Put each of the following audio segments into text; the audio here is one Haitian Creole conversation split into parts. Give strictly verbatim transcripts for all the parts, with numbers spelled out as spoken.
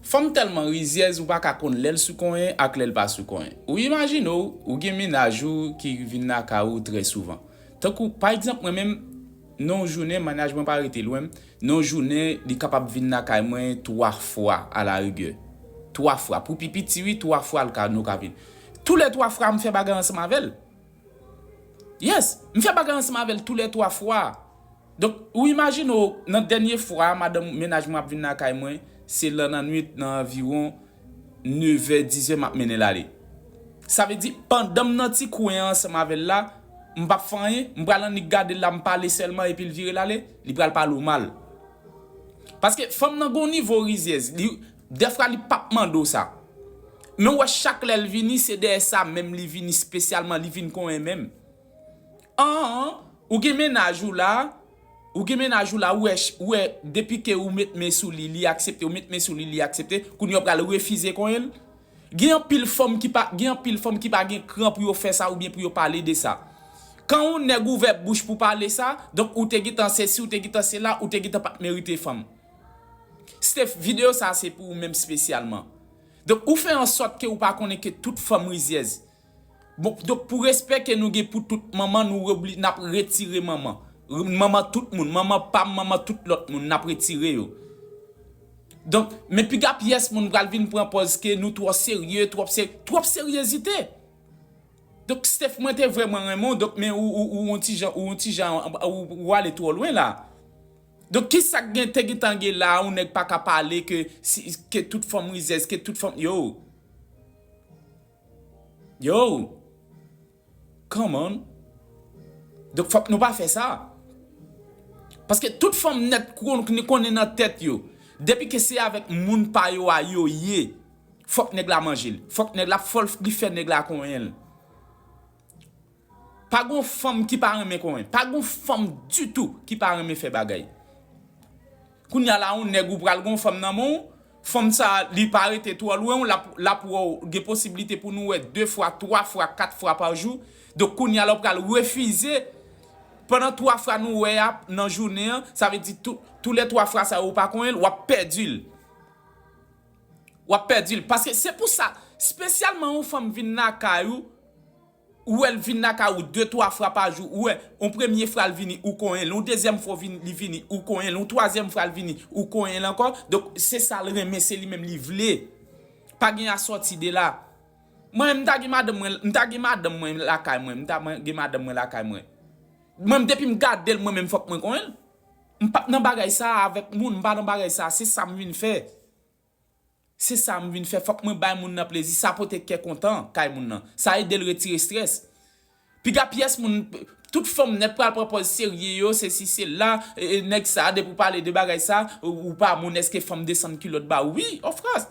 Fanm tèlman rizyèz ou pa ka konn lè l sou konyen ak lè l pa sou konyen. Ou imajine w, ou gen mennaj ou ki vin lakay ou trè souvan. Tankou, pa egzanp, mwen menm, nan yon jounen, mennaj mwen pa rete lwen m, nan yon jounen, li kapab vin lakay mwen twa fwa alarigè. Twa fwa. Pou pi piti, wi, twa fwa l ka, nou ka vin. Toulètwa fwa, m fè bagay ansanm avè l. Yes, m fè bagay ansanm avè l toulètwa fwa. Donk, ou imajine w, nan dènye fwa, madanm mennaj mwen ap vin lakay mwen, se nan lannwit, nan anviwon nevè, dizè, m ap mennen l ale. Sa vle di, pandan m nan ti kwen an ansanm avè l la, m p ap fè anyen, m pral annik gade l la, m pale sèlman, epi l vire l ale, li pral pale w mal. Paske fanm nan gon nivo rizyèz, li, dèfwa li p ap mande w sa. Men w wè chak lè l vini, se dèyè sa menm li vini espesyalman, li vin konyen menm. An, ou gen mennaj ou la, ou gen mennaj ou la, ou wè, ou wè, depi ke ou met men sou li, li aksepte, ou met men sou li, li aksepte, kounye a w pral refize konyen l. Gen anpil fanm ki pa, gen anpil fanm ki pa gen kran pou yo fè sa oubyen pou yo pale de sa. Kan yon nèg ouvè bouch pou pale sa, donk ou te gentan sesi, ou te gentan sela, ou te gentan pa t merite fanm. Steph, videyo sa a se pou ou menm espesyalman. Donk, ou fè an sòt ke ou pa konnen ke tout fanm rizyèz. Bon, donk, pou respè ke nou gen pou tout manman, nou obli-, n ap retire manman. Manman tout moun, manman pa m, manman tout lòt moun, n ap retire yo. Donk, men piga pyès moun pral vin pran pòz ke nou twò serye, twòp se-, twòp seryezite. Donk, Steph, mwen te vrèman renmen w, donk, men ou, ou, ou yon ti jan, ou yon ti jan, ou, ou ale twò lwen la. Donk, ki sa k gen, te gentan gen la, yon nèg pa ka pale ke, si, ke tout fanm rizyèz, ke tout fanm, yo. Yo. Come on. Donk, fòk nou pa fè sa. Paske tout fanm nèt kon-, konnen nan tèt yo. Depi ke se avèk moun pa yo a yo ye, fòk nèg la manje l. Fòk nèg la, fòk li fè nèg la konyen l. Pa gon fanm ki pa renmen konyen. Pa gon fanm ditou ki pa renmen fè bagay. Kounye a la, yon nèg ou pral gon fanm nan men w, fanm sa, li pa rete twò lwen w, l ap, l ap wè w, gen posiblite pou nou wè de fwa, twa fwa, kat fwa pa jou. Donk, kounye a la, w pral refize. Pandan twa fwa nou wè a nan jounen an, sa vle di tou, toulètwa fwa sa yo ou pa konyen l, w ap pèdi l. W ap pèdi l. Paske se pou sa, espesyalman yon fanm vin lakay ou, ou wè l vin lakay ou de, twa fwa pa jou, ou wè, yon premye fwa l vini, ou konyen l, yon dezyèm fwa vin-, li vini, ou konyen l, yon twazyèm fwa l vini, ou konyen l ankò. Donk, se sa l renmen, se li menm li vle. Pa gen asòti de la. Mwen, m ta gen madanm mwen, m ta gen madanm mwen lakay mwen, m ta mwen, gen madanm mwen lakay mwen. Mwen, depi m gade l, mwen menm, fòk mwen konyen l. M p ap nan bagay sa avèk moun, m pa nan bagay sa, se sa m vin fè. Se sa m vin fè, fòk mwen bay moun nan plezi, sa pote kè kontan kay moun nan. Sa ede l retire estrès. Piga pyès moun, tout fanm nèt pral pran pòz serye yo, sesi, sela, e, e, nèg sa, depi w pale de bagay sa, ou, ou pa moun, èske fanm desann kilòt ba w? Wi, of course.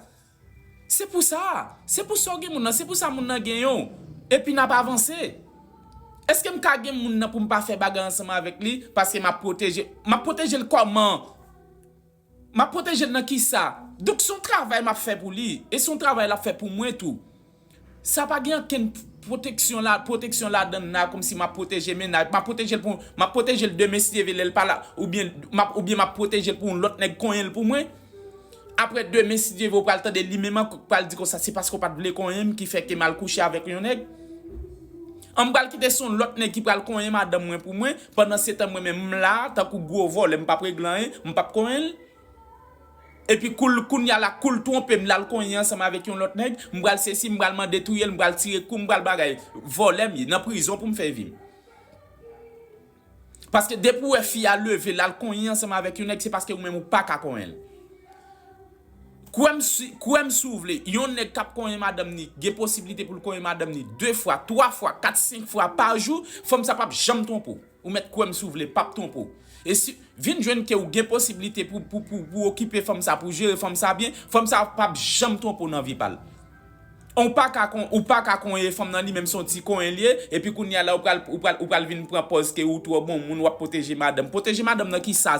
Se pou sa, se pou sa w gen moun nan, se pou sa moun nan genyen w. Epi n ap avanse. Èske m ka gen moun nan pou m pa fè bagay ansanm avèk li, paske m ap pwoteje, m ap pwoteje l kòman? M ap pwoteje l nan kisa? Donk, se yon travay m ap fè pou li, e se yon travay l ap fè pou mwen tou. Sa pa gen ankenn pwoteksyon la, pwoteksyon ladan l la, kòmsi m ap pwoteje mennaj, m ap pwoteje l pou, m ap pwoteje l demen si Dye vle lè l pa la, oubyen m ap, oubyen m ap pwoteje l pou yon lòt nèg konyen l pou mwen. Apre demen si Dye vle, ou pral tande li menm ankò k pral di konsa, se paske w pa t vle konyen m ki fè ke m al kouche avèk yon nèg. An m pral kite se yon lòt nèg ki pral konyen madanm mwen pou mwen, pandan se tan mwen menm m la, tankou gwo vòlè, m p ap regle anyen, m p ap konyen l. Epi kou l, kounye a la, kou l twonpe m, l al konyen ansanm avèk yon lòt nèg, m pral sesi, m pral mande touye l, m pral tire kou, m pral bagay. Vòlè m ye, nan prizon pou m fè vi m. Paske depi w wè fi a leve, l al konyen ansanm avèk yon nèg, se paske ou menm ou pa ka konyen l. Kwè m si, kwè m si w vle, yon nèg k ap konyen madanm ni, gen posiblite pou l konyen madanm ni de fwa, twa fwa, kat, senk fwa pa jou, fanm sa p ap janm twonpe w. Ou mèt kwè m si w vle, p ap twonpe w. E si, vin jwenn ke w gen posiblite pou, pou, pou, pou okipe fanm sa, pou jere fanm sa byen, fanm sa p ap janm twonpe w nan vi pa l. Ou pa ka kon, ou pa ka konyen fanm nan, li menm se yon ti konyen l ye, epi kounye a la ou pral, ou pral, ou pral vin pran pòz ke ou twò bon moun, w ap pwoteje madanm. Pwoteje madanm nan kisa,